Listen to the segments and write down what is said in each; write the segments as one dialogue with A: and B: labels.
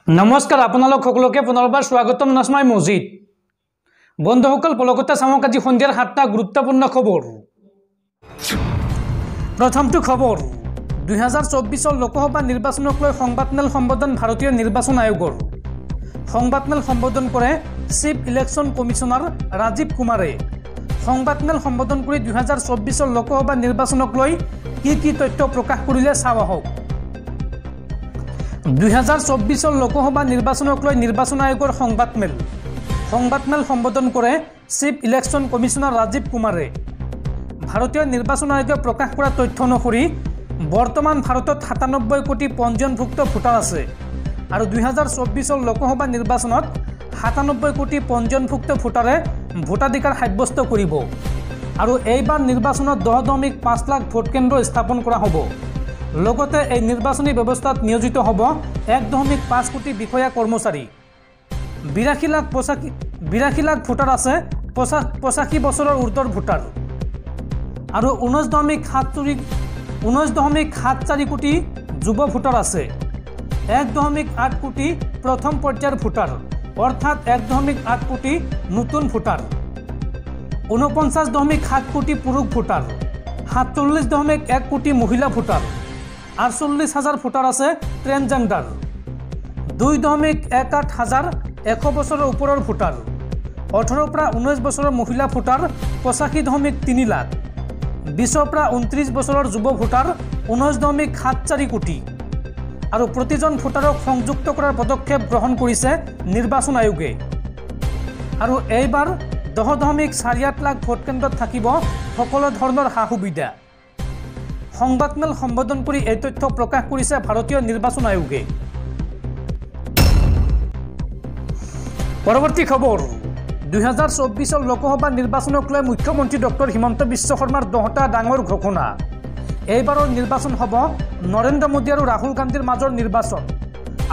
A: নমস্কাৰ আপোনালোক সকলোকে পুনৰবাৰ স্বাগতম নসমাই মজিদ। বন্ধুসকল, পলকতে চাওক আজি সন্ধিয়াৰ সাতটা গুৰুত্বপূৰ্ণ খবৰ। প্ৰথমটো খবৰ, 2024 লোকসভা নিৰ্বাচনক লৈ সংবাদমেল সম্বোধন ভাৰতীয় নিৰ্বাচন আয়োগৰ। সংবাদমেল সম্বোধন কৰে চিফ ইলেকশ্যন কমিশ্যনাৰ ৰাজীৱ কুমাৰে। সংবাদমেল সম্বোধন কৰি 2024 লোকসভা নিৰ্বাচনক লৈ কি কি তথ্য প্ৰকাশ কৰিলে চাওঁ আহক। 2024 লোকসভা নিৰ্বাচনক লৈ নিৰ্বাচন আয়োগৰ সংবাদমেল। সংবাদমেল সম্বোধন কৰে চিফ ইলেকশ্যন কমিশ্যনাৰ ৰাজীৱ কুমাৰে। ভাৰতীয় নিৰ্বাচন আয়োগে প্ৰকাশ কৰা তথ্য অনুসৰি বৰ্তমান ভাৰতত 97 কোটি পঞ্জীয়নভুক্ত ভোটাৰ আছে আৰু 2024 লোকসভা নিৰ্বাচনত 97 কোটি পঞ্জীয়নভুক্ত ভোটাৰে ভোটাধিকাৰ সাব্যস্ত কৰিব আৰু এইবাৰ নিৰ্বাচনত 10.5 লাখ ভোটকেন্দ্ৰ স্থাপন কৰা হ'ব। লগতে এই নিৰ্বাচনী ব্যৱস্থাত নিয়োজিত হ'ব 1.5 কোটি বিষয়া কৰ্মচাৰী। 82 লাখ ভোটাৰ আছে 85 বছৰৰ ঊৰ্ধৰ ভোটাৰ আৰু 19.74 কোটি যুৱ ভোটাৰ আছে। 1.8 কোটি প্ৰথম পৰ্যায়ৰ ভোটাৰ, অৰ্থাৎ 1.8 কোটি নতুন ভোটাৰ। 49.7 কোটি পুৰুষ ভোটাৰ, 47.1 কোটি মহিলা ভোটাৰ, 48 হাজাৰ ভোটাৰ আছে ট্ৰেন্সজেণ্ডাৰ, 2.18 হাজাৰ 100 বছৰৰ ওপৰৰ ভোটাৰ, 18 পৰা 19 বছৰৰ মহিলা ভোটাৰ 85.3 লাখ, 20 পৰা 29 বছৰৰ যুৱ ভোটাৰ 19.74 কোটি আৰু প্ৰতিজন ভোটাৰক সংযুক্ত কৰাৰ পদক্ষেপ গ্ৰহণ কৰিছে নিৰ্বাচন আয়োগে। আৰু এইবাৰ 10.48 লাখ ভোটকেন্দ্ৰত থাকিব সকলো ধৰণৰ সা সুবিধা। সংবাদমেল সম্বোধন কৰি এই তথ্য প্ৰকাশ কৰিছে ভাৰতীয় নিৰ্বাচন আয়োগে। পৰৱৰ্তী খবৰ, 2024 লোকসভা নিৰ্বাচনক লৈ মুখ্যমন্ত্ৰী ডক্টৰ হিমন্ত বিশ্ব শৰ্মাৰ 10টা ডাঙৰ ঘোষণা। এইবাৰৰ নিৰ্বাচন হ'ব নৰেন্দ্ৰ মোদী আৰু ৰাহুল গান্ধীৰ মাজৰ নিৰ্বাচন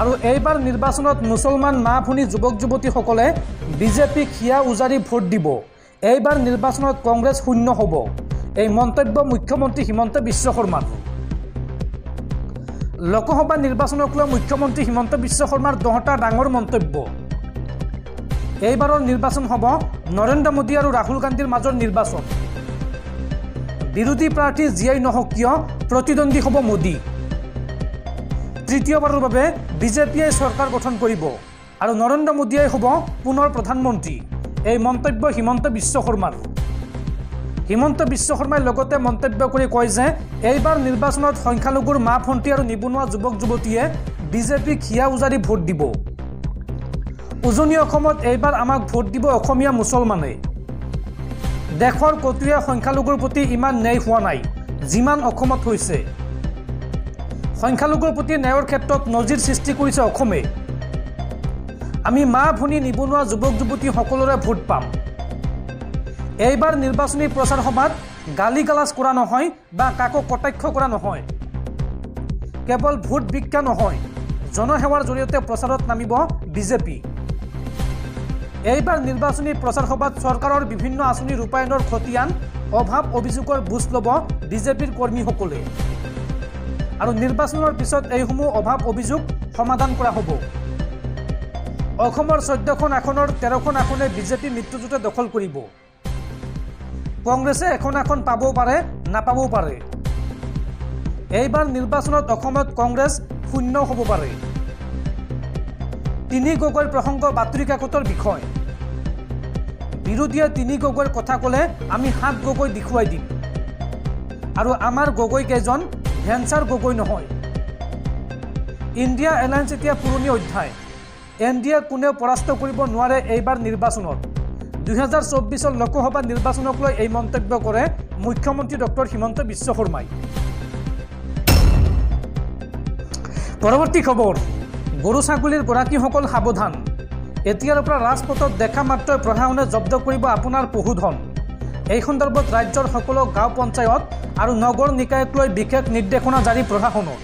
A: আৰু এইবাৰ নিৰ্বাচনত মুছলমান মা ভনী যুৱক যুৱতীসকলে বিজেপিক হিয়া উজাৰি ভোট দিব। এইবাৰ নিৰ্বাচনত কংগ্ৰেছ শূন্য হ'ব, এই মন্তব্য মুখ্যমন্ত্ৰী হিমন্ত বিশ্ব শৰ্মাৰ। লোকসভা নিৰ্বাচনক লৈ মুখ্যমন্ত্ৰী হিমন্ত বিশ্ব শৰ্মাৰ 10টা ডাঙৰ মন্তব্য। এইবাৰৰ নিৰ্বাচন হ'ব নৰেন্দ্ৰ মোদী আৰু ৰাহুল গান্ধীৰ মাজৰ নিৰ্বাচন। বিৰোধী প্ৰাৰ্থী যিয়েই নহওক কিয় প্ৰতিদ্বন্দ্বী হ'ব মোদী। তৃতীয়বাৰৰ বাবে বিজেপিয়ে চৰকাৰ গঠন কৰিব আৰু নৰেন্দ্ৰ মোদীয়ে হ'ব পুনৰ প্ৰধানমন্ত্ৰী, এই মন্তব্য হিমন্ত বিশ্ব শৰ্মাৰ। হিমন্ত বিশ্ব শৰ্মাই লগতে মন্তব্য কৰি কয় যে এইবাৰ নিৰ্বাচনত সংখ্যালঘুৰ মা ভণ্টি আৰু নিবনুৱা যুৱক যুৱতীয়ে বিজেপিক হিয়া উজাৰি ভোট দিব। উজনি অসমত এইবাৰ আমাক ভোট দিব অসমীয়া মুছলমানে। দেশৰ কতোৱে সংখ্যালঘুৰ প্ৰতি ইমান ন্যায় হোৱা নাই যিমান অসমত হৈছে। সংখ্যালঘুৰ প্ৰতি ন্যায়ৰ ক্ষেত্ৰত নজিৰ সৃষ্টি কৰিছে অসমে। আমি মা ভনী নিবনুৱা যুৱক যুৱতী সকলোৰে ভোট পাম। এইবাৰ নিৰ্বাচনী প্ৰচাৰ সভাত গালি গালাজ কৰা নহয় বা কাকো কটাক্ষ কৰা নহয়, কেৱল ভোট ভিক্ষা নহয়, জনসেৱাৰ জৰিয়তে প্ৰচাৰত নামিব বিজেপি। এইবাৰ নিৰ্বাচনী প্ৰচাৰ সভাত চৰকাৰৰ বিভিন্ন আঁচনি ৰূপায়ণৰ খতিয়ান, অভাৱ অভিযোগৰ বুজ ল'ব বিজেপিৰ কৰ্মীসকলে আৰু নিৰ্বাচনৰ পিছত এইসমূহ অভাৱ অভিযোগ সমাধান কৰা হ'ব। অসমৰ 14খন আসনৰ 13খন আসনে বিজেপি মিত্ৰজোঁটে দখল কৰিব। কংগ্ৰেছে এখন আসন পাবও পাৰে, নাপাবও পাৰে। এইবাৰ নিৰ্বাচনত অসমত কংগ্ৰেছ শূন্য হ'ব পাৰে। তিনি গগৈৰ প্ৰসংগ বাতৰি কাকতৰ বিষয়। বিৰোধীয়ে তিনি গগৈৰ কথা ক'লে আমি 7 গগৈ দেখুৱাই দিম আৰু আমাৰ গগৈ কেইজন ভেঞ্চাৰ গগৈ নহয়। ইণ্ডিয়া এলায়েন্স এতিয়া পুৰণি অধ্যায়। এন ডি এ কোনেও পৰাস্ত কৰিব নোৱাৰে এইবাৰ নিৰ্বাচনত। 2024 লোকসভা নিৰ্বাচনক লৈ এই মন্তব্য কৰে মুখ্যমন্ত্ৰী ডক্টৰ হিমন্ত বিশ্ব শৰ্মাই। পৰৱৰ্তী খবৰ, গৰু ছাগলীৰ গৰাকীসকল সাৱধান। এতিয়াৰ পৰা ৰাজপথত দেখা মাত্ৰই প্ৰশাসনে জব্দ কৰিব আপোনাৰ পশুধন। এই সন্দৰ্ভত ৰাজ্যৰ সকলো গাঁও পঞ্চায়ত আৰু নগৰ নিকায়ক লৈ বিশেষ নিৰ্দেশনা জাৰি প্ৰশাসনৰ।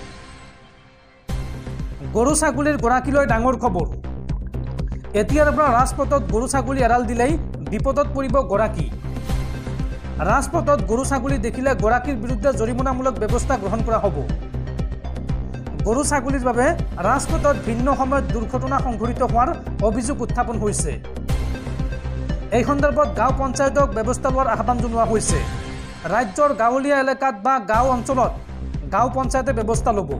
A: গৰু ছাগলীৰ গৰাকীলৈ ডাঙৰ খবৰ। এতিয়াৰ পৰা ৰাজপথত গৰু ছাগলী এৰাল দিলেই বিপদত পৰিব গৰাকী। ৰাজপথত গৰু ছাগলী দেখিলে গৰাকীৰ বিৰুদ্ধে জৰিমনামূলক ব্যৱস্থা গ্ৰহণ কৰা হ'ব। গৰু ছাগলীৰ বাবে ৰাজপথত ভিন্ন সময়ত দুৰ্ঘটনা সংঘটিত হোৱাৰ অভিযোগ উত্থাপন হৈছে। এই সন্দৰ্ভত গাঁও পঞ্চায়তক ব্যৱস্থা লোৱাৰ আহ্বান জনোৱা হৈছে। ৰাজ্যৰ গাঁৱলীয়া এলেকাত বা গাঁও অঞ্চলত গাঁও পঞ্চায়তে ব্যৱস্থা ল'ব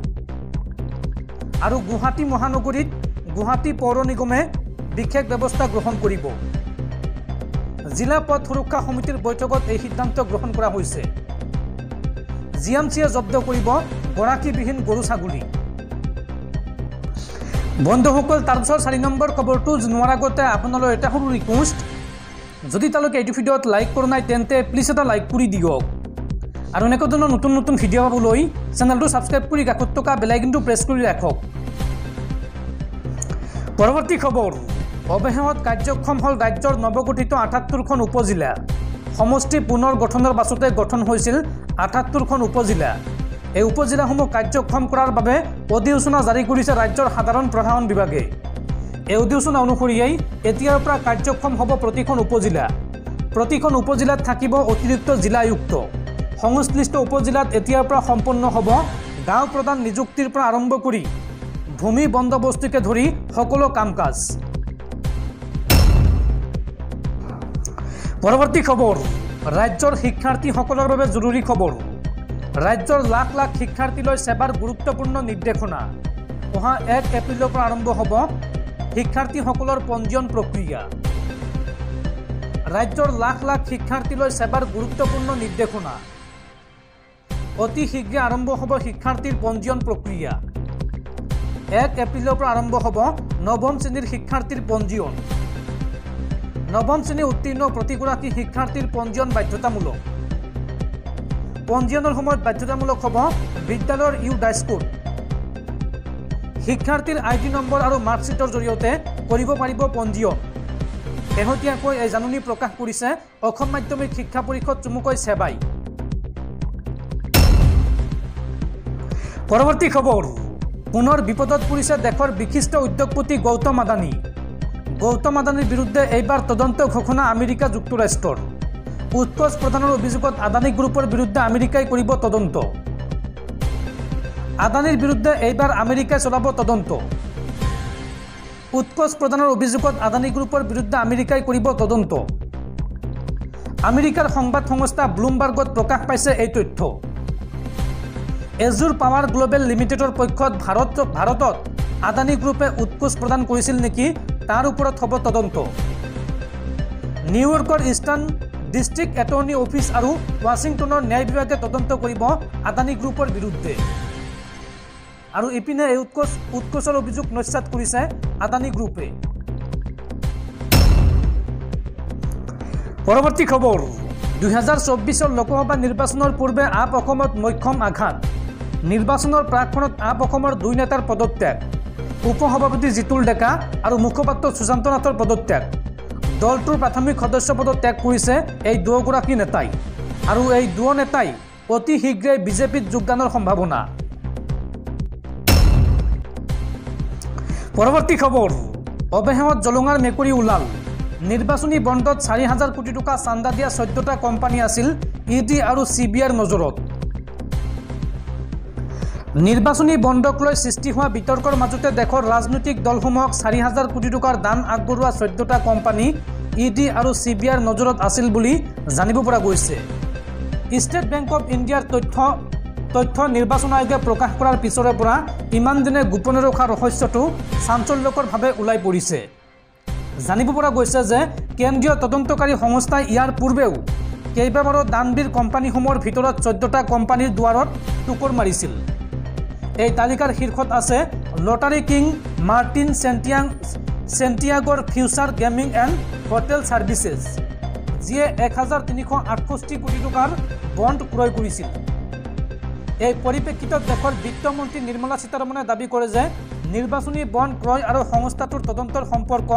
A: আৰু গুৱাহাটী মহানগৰীত গুৱাহাটী পৌৰ নিগমে বিশেষ ব্যৱস্থা গ্ৰহণ কৰিব। জিলা পথ সুৰক্ষা সমিতিৰ বৈঠকত এই সিদ্ধান্ত গ্ৰহণ কৰা হৈছে। জি এম চিয়ে জব্দ কৰিব গৰাকীবিহীন গৰু ছাগলী। বন্ধুসকল, তাৰপিছত 4 নম্বৰ খবৰটো জনোৱাৰ আগতে আপোনালৈ এটা সৰু ৰিকুৱেষ্ট, যদি তেওঁলোকে এইটো ভিডিঅ'ত লাইক কৰা নাই তেন্তে প্লিজ এটা লাইক কৰি দিয়ক আৰু এনেকুৱা ধৰণৰ নতুন নতুন ভিডিঅ' পাবলৈ চেনেলটো ছাবস্ক্ৰাইব কৰি কাষত থকা বেল আইকনটো প্ৰেছ কৰি ৰাখক। পৰৱৰ্তী খবৰ, অৱশেষত কাৰ্যক্ষম হ'ল ৰাজ্যৰ নৱগঠিত 78খন উপজিলা। সমষ্টি পুনৰ গঠনৰ পাছতে গঠন হৈছিল 78খন উপজিলা। এই উপজিলাসমূহ কাৰ্যক্ষম কৰাৰ বাবে অধিসূচনা জাৰি কৰিছে ৰাজ্যৰ সাধাৰণ প্ৰশাসন বিভাগে। এই অধিসূচনা অনুসৰিয়েই এতিয়াৰ পৰা কাৰ্যক্ষম হ'ব প্ৰতিখন উপজিলা। প্ৰতিখন উপজিলাত থাকিব অতিৰিক্ত জিলা আয়ুক্ত। সংশ্লিষ্ট উপজিলাত এতিয়াৰ পৰা সম্পন্ন হ'ব গাঁও প্ৰধান নিযুক্তিৰ পৰা আৰম্ভ কৰি ভূমি বন্দোবস্তিকে ধৰি সকলো কাম কাজ। পৰৱৰ্তী খবৰ, ৰাজ্যৰ শিক্ষাৰ্থীসকলৰ বাবে জৰুৰী খবৰ। ৰাজ্যৰ লাখ লাখ শিক্ষাৰ্থীলৈ সেৱাৰ গুৰুত্বপূৰ্ণ নিৰ্দেশনা। অহা 1 এপ্ৰিলৰ পৰা আৰম্ভ হ'ব শিক্ষাৰ্থীসকলৰ পঞ্জীয়ন প্ৰক্ৰিয়া। ৰাজ্যৰ লাখ লাখ শিক্ষাৰ্থীলৈ সেৱাৰ গুৰুত্বপূৰ্ণ নিৰ্দেশনা। অতি শীঘ্ৰে আৰম্ভ হ'ব শিক্ষাৰ্থীৰ পঞ্জীয়ন প্ৰক্ৰিয়া। 1 এপ্ৰিলৰ পৰা আৰম্ভ হ'ব নৱম শ্ৰেণীৰ শিক্ষাৰ্থীৰ পঞ্জীয়ন। নৱম শ্ৰেণী উত্তীৰ্ণ প্ৰতিগৰাকী শিক্ষাৰ্থীৰ পঞ্জীয়ন বাধ্যতামূলক। পঞ্জীয়নৰ সময়ত বাধ্যতামূলক হ'ব বিদ্যালয়ৰ ইউ ডাইচ কোড। শিক্ষাৰ্থীৰ আই ডি নম্বৰ আৰু মাৰ্কশ্বিটৰ জৰিয়তে কৰিব পাৰিব পঞ্জীয়ন। শেহতীয়াকৈ এই জাননী প্ৰকাশ কৰিছে অসম মাধ্যমিক শিক্ষা পৰিষদ চমুকৈ সেৱাই। পৰৱৰ্তী খবৰ, পুনৰ বিপদত পৰিছে দেশৰ বিশিষ্ট উদ্যোগপতি গৌতম আদানী। গৌতম আদানীৰ বিৰুদ্ধে এইবাৰ তদন্ত ঘোষণা আমেৰিকা যুক্তৰাষ্ট্ৰৰ। উৎকোচ প্ৰদানৰ অভিযোগত আদানী গ্ৰুপৰ বিৰুদ্ধে আমেৰিকাই কৰিব তদন্ত। আদানীৰ বিৰুদ্ধে এইবাৰ আমেৰিকাই চলাব তদন্ত। উৎকোচ প্ৰদানৰ অভিযোগত আদানী গ্ৰুপৰ বিৰুদ্ধে আমেৰিকাই কৰিব তদন্ত। আমেৰিকাৰ সংবাদ সংস্থা ব্লুমবাৰ্গত প্ৰকাশ পাইছে এই তথ্য। এজুৰ পাৱাৰ গ্ল'বেল লিমিটেডৰ পক্ষত ভাৰতত আদানী গ্ৰুপে উৎকোচ প্ৰদান কৰিছিল নেকি তাৰ ওপৰত হ'ব তদন্ত। নিউয়ৰ্কৰ ইষ্টাৰ্ণ ডিষ্ট্ৰিক্ট এটৰ্নী অফিচ আৰু ৱাশ্বিংটনৰ ন্যায় বিভাগে তদন্ত কৰিব আদানী গ্ৰুপৰ বিৰুদ্ধে। আৰু ইপিনে এই উৎকোচৰ অভিযোগ নস্যাৎ কৰিছে আদানী গ্ৰুপে। পৰৱৰ্তী খবৰ, 2024 লোকসভা নিৰ্বাচনৰ পূৰ্বে আপ অসমত মক্ষম আঘাত। নিৰ্বাচনৰ প্ৰাকক্ষণত আপ অসমৰ দুই নেতাৰ পদত্যাগ। উপসভাপতি জিতুল ডেকা আৰু মুখপাত্ৰ সুশান্ত নাথৰ পদত্যাগ। দলটোৰ প্ৰাথমিক সদস্য পদত ত্যাগ কৰিছে এই দুয়োগৰাকী নেতাই আৰু এই দুয়ো নেতাই অতি শীঘ্ৰে বিজেপিত যোগদানৰ সম্ভাৱনা। পৰৱৰ্তী খবৰ, অৱশেষত জলঙাৰ মেকুৰী ওলাল। নিৰ্বাচনী বণ্ডত 4000 কোটি টকা চান্দা দিয়া 14টা কোম্পানী আছিল ই ডি আৰু চি বি আইৰ নজৰত। নিৰ্বাচনী বণ্ডক লৈ সৃষ্টি হোৱা বিতৰ্কৰ মাজতে দেশৰ ৰাজনৈতিক দলসমূহক 4000 কোটি টকাৰ দান আগবঢ়োৱা 14টা কোম্পানী ই ডি আৰু চি বি আইৰ নজৰত আছিল বুলি জানিব পৰা গৈছে। ষ্টেট বেংক অৱ ইণ্ডিয়াৰ তথ্য নিৰ্বাচন আয়োগে প্ৰকাশ কৰাৰ পিছৰে পৰা ইমান দিনে গোপনে ৰখা ৰহস্যটো চাঞ্চল্যকৰভাৱে ওলাই পৰিছে। জানিব পৰা গৈছে যে কেন্দ্ৰীয় তদন্তকাৰী সংস্থাই ইয়াৰ পূৰ্বেও কেইবাবাৰো দানবীৰ কোম্পানীসমূহৰ ভিতৰত 14টা কোম্পানীৰ দুৱাৰত টোকৰ মাৰিছিল। এই তালিকাৰ শীৰ্ষত আছে লটাৰী কিং মাৰ্টিন চেণ্টিয়াগোৰ future gaming and hotel services, যিয়ে 1368 কোটি টকাৰ বণ্ড ক্ৰয় কৰিছিল। এই পৰিপ্ৰেক্ষিতত দেশৰ বিত্তমন্ত্ৰী নিৰ্মলা সীতাৰমণে দাবী কৰে যে নিৰ্বাচনী বণ্ড ক্ৰয় আৰু সংস্থাটোৰ তদন্তৰ সম্পৰ্ক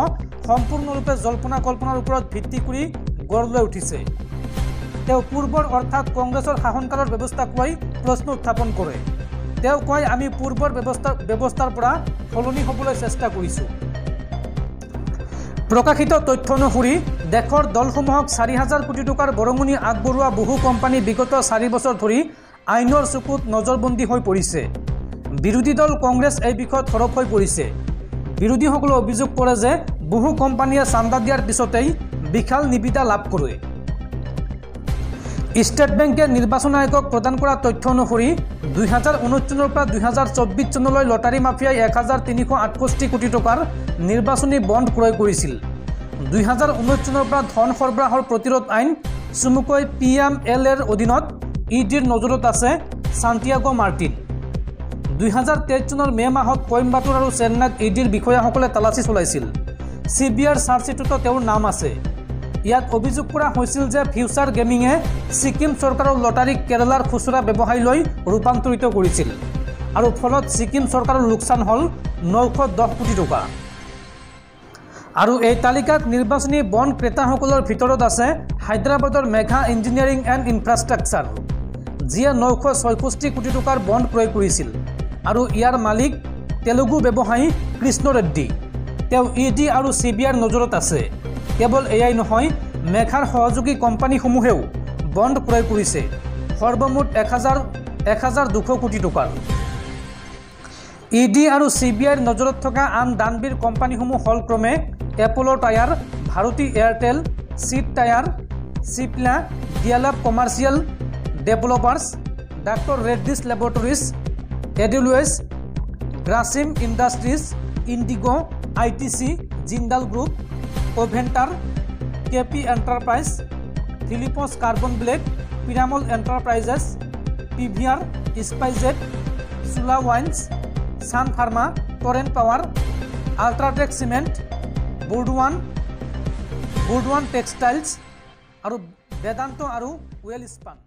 A: সম্পূৰ্ণৰূপে জল্পনা কল্পনাৰ ওপৰত ভিত্তি কৰি গঢ় লৈ উঠিছে। তেওঁ পূৰ্বৰ অৰ্থাৎ কংগ্ৰেছৰ শাসনকালৰ ব্যৱস্থাক লৈ প্ৰশ্ন উত্থাপন কৰে। তেওঁ কয়, আমি পূৰ্বৰ ব্যৱস্থাৰ পৰা সলনি হ'বলৈ চেষ্টা কৰিছোঁ। প্ৰকাশিত তথ্য অনুসৰি দেশৰ দলসমূহক 4000 কোটি টকাৰ বৰঙণি আগবঢ়োৱা বহু কোম্পানী বিগত 4 বছৰ ধৰি আইনৰ চকুত নজৰবন্দী হৈ পৰিছে। বিৰোধী দল কংগ্ৰেছ এই বিষয়ত সৰব হৈ পৰিছে। বিৰোধীসকলে অভিযোগ কৰে যে বহু কোম্পানীয়ে চান্দা দিয়াৰ পিছতেই বিশাল নিবিদা লাভ কৰে। ষ্টেট বেংকে নিৰ্বাচন আয়োগক প্ৰদান কৰা তথ্য অনুসৰি 2019 চনৰ পৰা 2024 চনলৈ লটাৰী মাফিয়াই 1368 কোটি টকাৰ নিৰ্বাচনী বণ্ড ক্ৰয় কৰিছিল। 2019 চনৰ পৰা ধন সৰবৰাহৰ প্ৰতিৰোধ আইন চমুকৈ PML এৰ অধীনত ই ডিৰ নজৰত আছে ছান্তিয়াগো মাৰ্টিন। 2023 চনৰ মে' মাহত কইম্বাটুৰ আৰু চেন্নাইত ই ডিৰ বিষয়াসকলে তালাচী চলাইছিল। চি বি আইৰ চাৰ্জশ্বিটতো তেওঁৰ নাম আছে। ইয়াত অভিযোগ কৰা হৈছিল যে ফিউচাৰ গেমিঙে ছিকিম চৰকাৰৰ লটাৰীক কেৰালাৰ খুচুৰা ব্যৱসায়ীলৈ ৰূপান্তৰিত কৰিছিল আৰু ফলত ছিকিম চৰকাৰৰ লোকচান হ'ল 910 কোটি টকা। আৰু এই তালিকাত নিৰ্বাচনী বণ্ড ক্ৰেতাসকলৰ ভিতৰত আছে হায়দৰাবাদৰ মেঘা ইঞ্জিনিয়াৰিং এণ্ড ইনফ্ৰাষ্ট্ৰাকচাৰ, যিয়ে 966 কোটি টকাৰ বণ্ড ক্ৰয় কৰিছিল আৰু ইয়াৰ মালিক তেলেগু ব্যৱসায়ী কৃষ্ণ ৰেড্ডী। তেওঁ ই ডি আৰু চি বি আইৰ নজৰত আছে। কেৱল এয়াই নহয়, মেঘাৰ সহযোগী কোম্পানীসমূহেও বণ্ড ক্ৰয় কৰিছে সৰ্বমুঠ 1200 কোটি টকাৰ। ই ডি আৰু চি বি আইৰ নজৰত থকা আন দানবীৰ কোম্পানীসমূহ হ'ল ক্ৰমে Apollo tyre, Bharti Airtel, CEAT tyre, Cipla, Develop commercial developers, doctor Reddy's laboratories, Edelweiss, Grasim industries, IndiGo, ITC, Jindal group, Keventer, K P enterprise, Phillips carbon black, Piramal enterprises, PVR, SpiceJet, Sula wines, Sun pharma, Torrent power, UltraTech cement, Burdwan textiles আৰু বেদান্ত আৰু ৱেলস্পান।